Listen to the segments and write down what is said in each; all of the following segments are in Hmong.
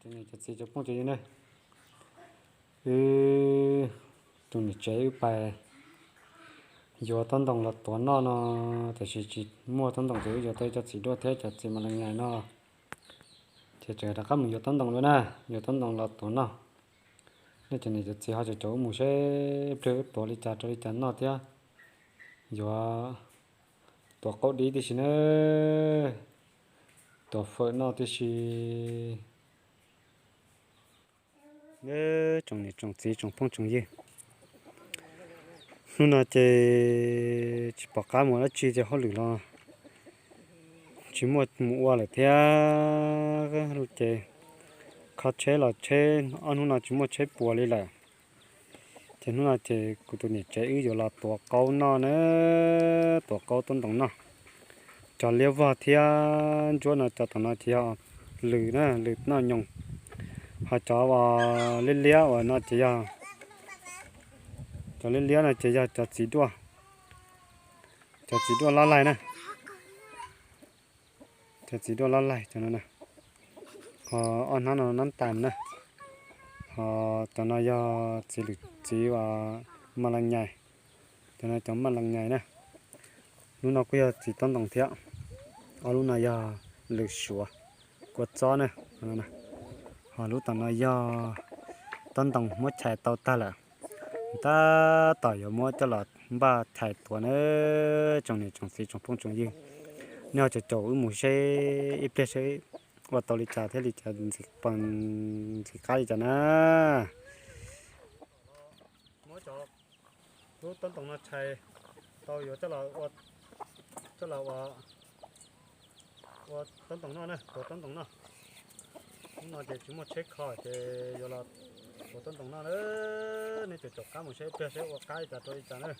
Cov niam cov txiv cov phooj cov ywg na, wb tsoom niam tsev wb pais yuav taub ntoo los tuav noj no, tiam sis tsis muaj taub ntoo ces wb yuav tau cov txiv duaj thiab cov txiv mas leej nyais no, ces tseem rov qab mus yuav taub ntoo dua na, yuav taub ntoo los tuav noj. Nej cov niam cov txiv ho caum caum wb mus seb ib pliag wb tuav li cas rau li cas noj thiab. Yuav tuav qaub dib tib si na, tuav fawm noj tib si. Tsoom niam tsoom txiv tsoom phooj tsoom ywg, hnub no ces tsis pom qab mus dab tsi ces hauj lwm los tsis muaj mus ua lawm thiab, ces kho tsheb los tsheb ob hnub no tsis muaj tsheb puas li lawm. Ces hnub no ces kuv tus niam tsev wb yuav los tuav qaub noj na, tuav qaub taub ntoo noj. Cov liab vog thiab ntsuab no cov tom no ces yog lwm na, lwm noj nyoos. Ho cov uas liab liab uas no ces yog, cov liab liab no ces yog cov txiv duaj, cov txiv duaj lab laig na, cov txiv duaj lab laig cov no na. Ho ob hnab no nab tas na. Ho cov no yog txiv lwm txiv mas leej nyais, cov no cov mas leej nyais na. Lub no kuj yog txiv taub ntoo thiab. Ob lub no yog lwm suav, kua txob na. Ho lub tom no yog taub ntoo muab chais tau tag lawm, tab tom yuav muab coj los npaj chais tuav na. Tsoom niam tsoom txiv tsoom phooj tsoom ywg, nej ho caum caum wb mus seb ib pliag seb ua tau li cas thiab li cas, ntxim qab li cas na. Muab cov lub taub ntoo no chais tau yuav coj los ua, coj los ua, ua taub ntoo noj na, tuav taub ntoo noj. Hnub no ces tsis muaj tsheb kho ces yuav los tuav taub ntoo noj na. Nej caum caum qab mus seb ib pliag seb ua qab li cas rau li cas na.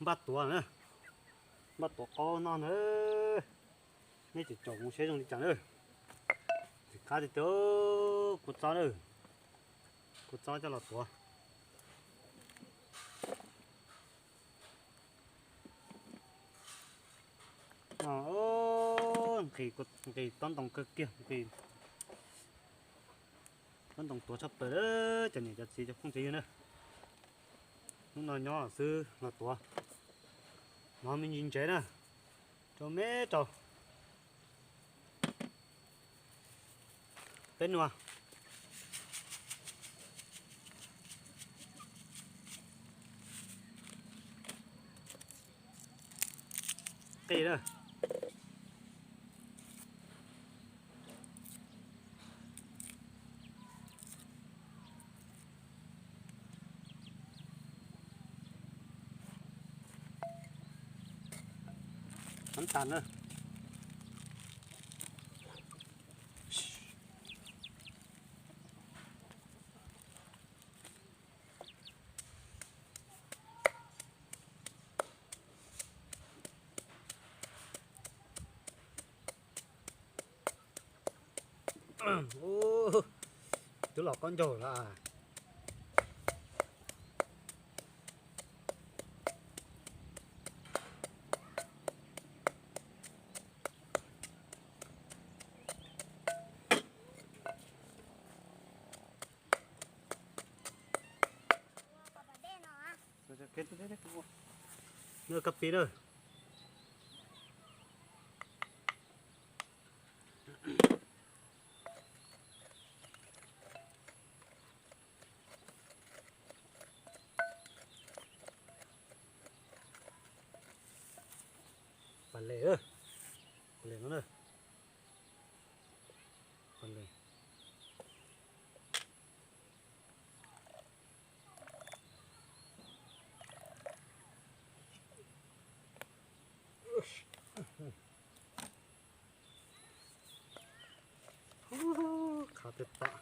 Npaj tuav na, npaj tuav qaub noj na. Nej caum caum mus seb zoo li cas na. Ntxim qab tiag tiag, kua txob na, kua txob coj los tuav. Nqis, nqis taub ntoo kawg kiag, nqis taub ntoo tuav tshaj plaws lawm cov niam cov txiv cov phooj cov ywg na. Hnub no nyob xwb los tuav, mov me ntsis ntsev na, rau me rau. Peb nua. Qij na. Nab tas na. Twb los qaub ncaug lawm. Nws kab pis na. Pas le, pas le no na. Pas le. Khav tiag tiag.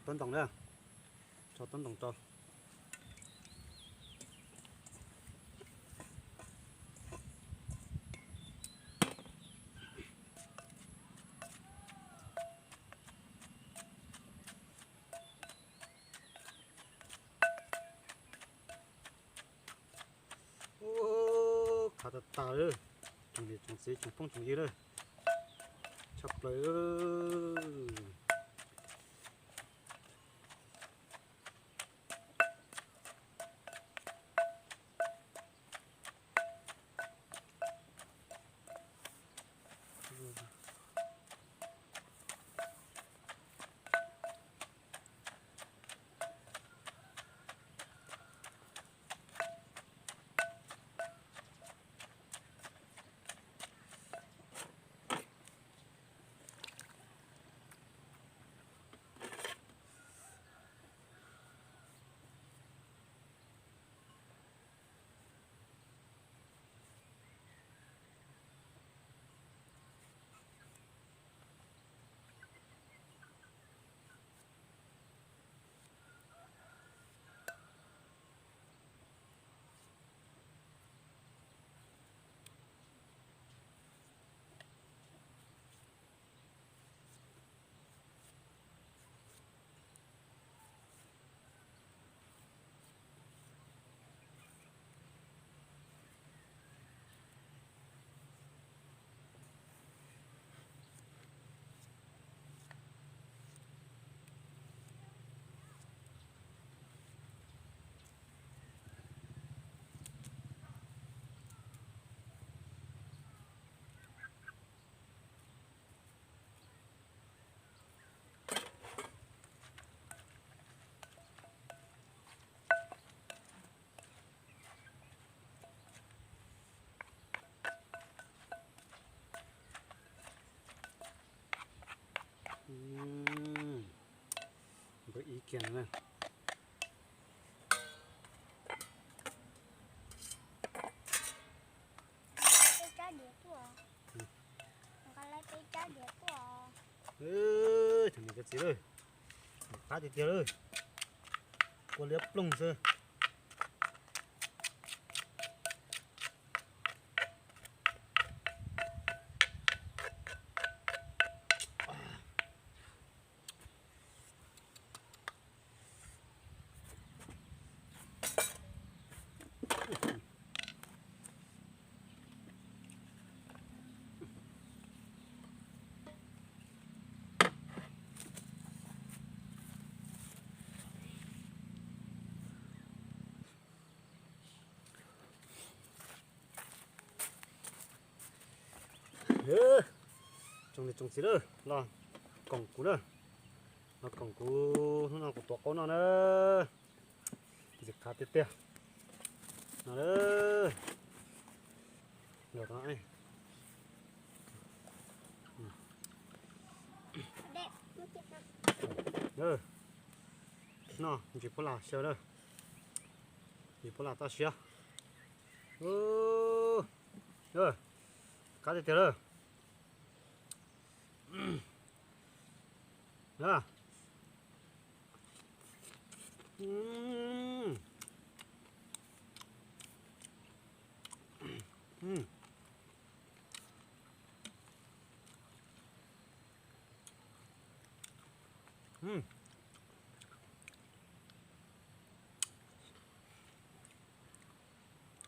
Tob ntoos na, tso tob ntoos rau. Khav tas tas lawm, tsoom niam tsoom txiv tsoom phooj tsoom ywg lawm, tshaj plaws. Npawg ib kiag no na. Cov niam cov txiv lawm, qab tiag tiag lawm, kua liab ploog xwb. Tsoom niam tsoom txiv lawm, los koom kuv na, los koom kuv hnub no kuv tuav qaub no na. Ntxim qab tiag tiag no. No ntsis puab lam xyaw na, ntsis puab lam toj siab. Qab tiag tiag lawm. Mm. Mm. Mm.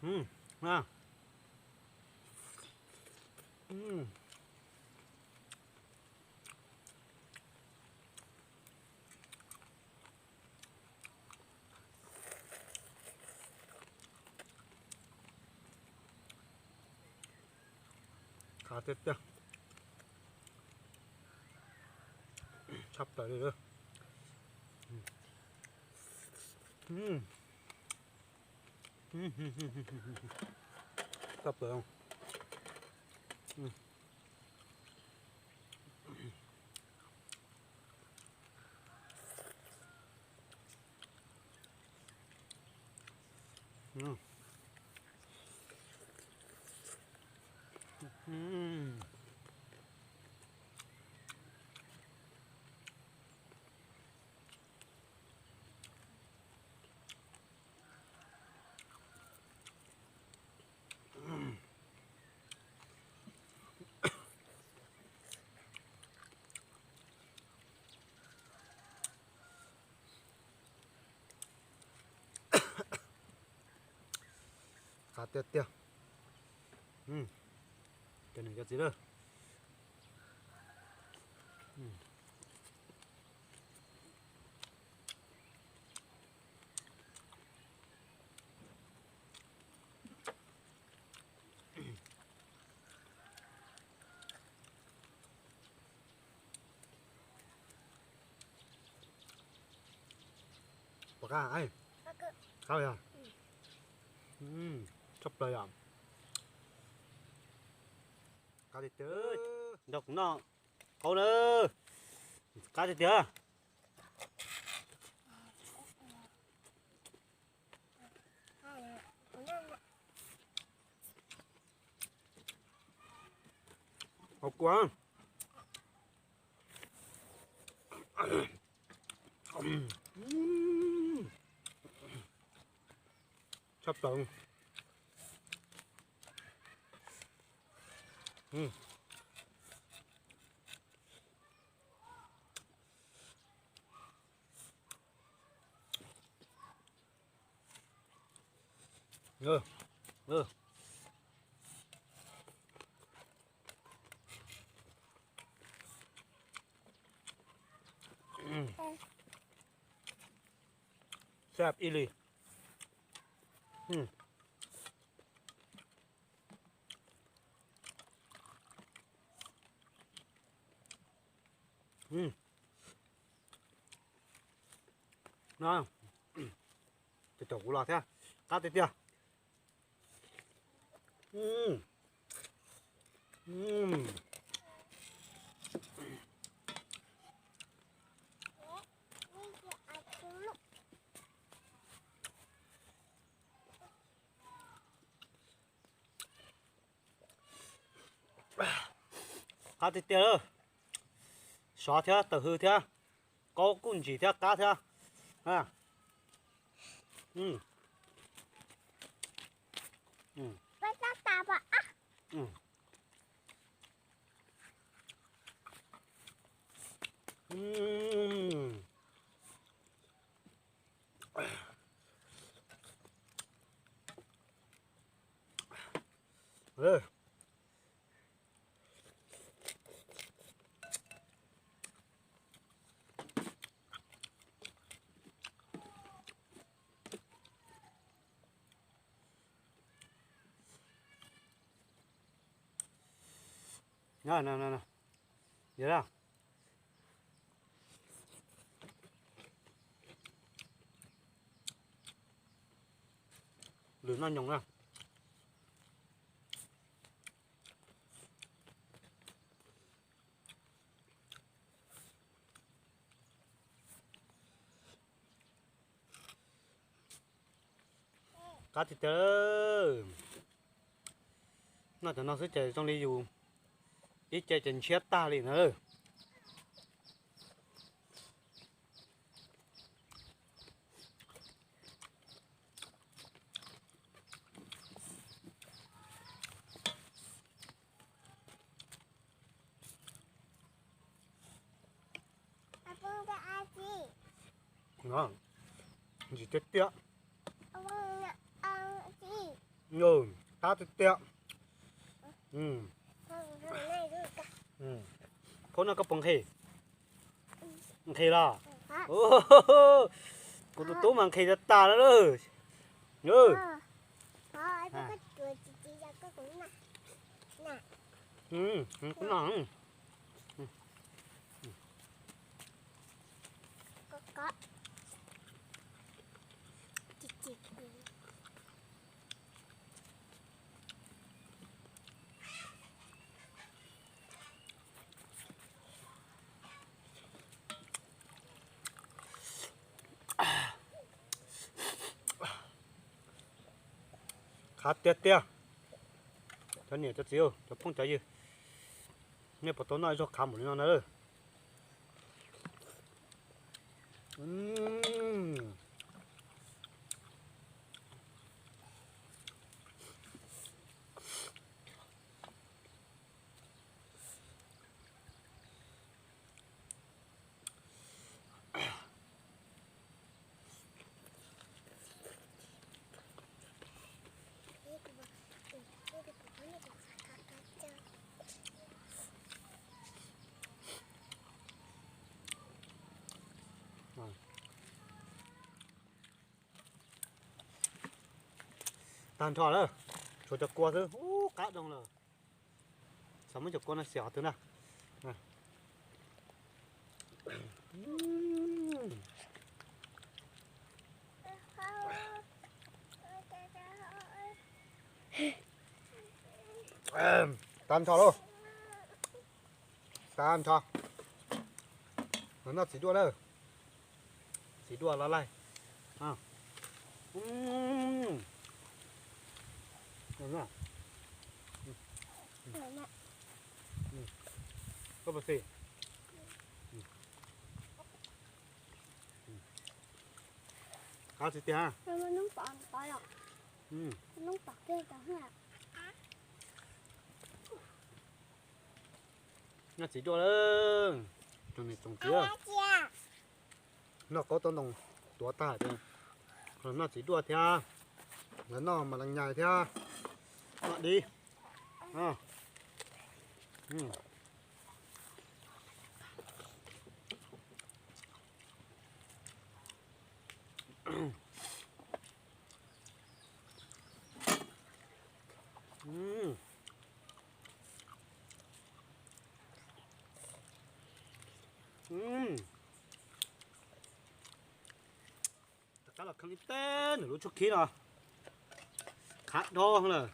Mm. Ah. Mm. Qab tiag tiag. Tshaj plaws li. Mm. Tshaj plaws. Qab tiag tiag. Cov niam cov txiv lawm. Pom qab, qab yog, tshaj plaws yom. Qab tiag tiag, nrog kuv noj qaub na, qab tiag tiag. Hauv kua. Tshaj plaws. Sab ib li. No, caum kuv los thiab, qab tiag tiag. Qab tiag tiag lawm. Sov thiab, tawm hws thiab, qaub kuj ntsim thiab, qab thiab. Lwm noj nyoos na. Qab tiag tiag. Noj cov no xwb ces zoo li yus ib ce ces ntshiab tag li na. Ntsim tiag tiag. Qab tiag tiag. Khaub noj koj puas nqhis? Nqhis los? Kuv tus tub mas nqhis tas tas lawm. Kuv noj. Qab tiag tiag. Cov niam cov txiv, cov phooj cov ywg, nej puas tau noj ib zaug qab npaum li no na? Tag nrho lawm, tshuav cov kua xwb, ub qab doog lawm. Xav muab cov kua no xiam qhov twg na. Tag nrho lauj. Tag nrho. Los noj txiv duaj na. Txiv duaj los laij. Koj puas xis? Qab tsis tiag. Noj txiv duaj lawm. Tsoom niam tsoom txiv, noj qaub taub ntoo tuav tag ces los noj txiv duaj thiab, los noj mas lees nyais thiab, noj dib. Rov qab los kheej ib teg nram lub tshuab khib no, qab doog lawm.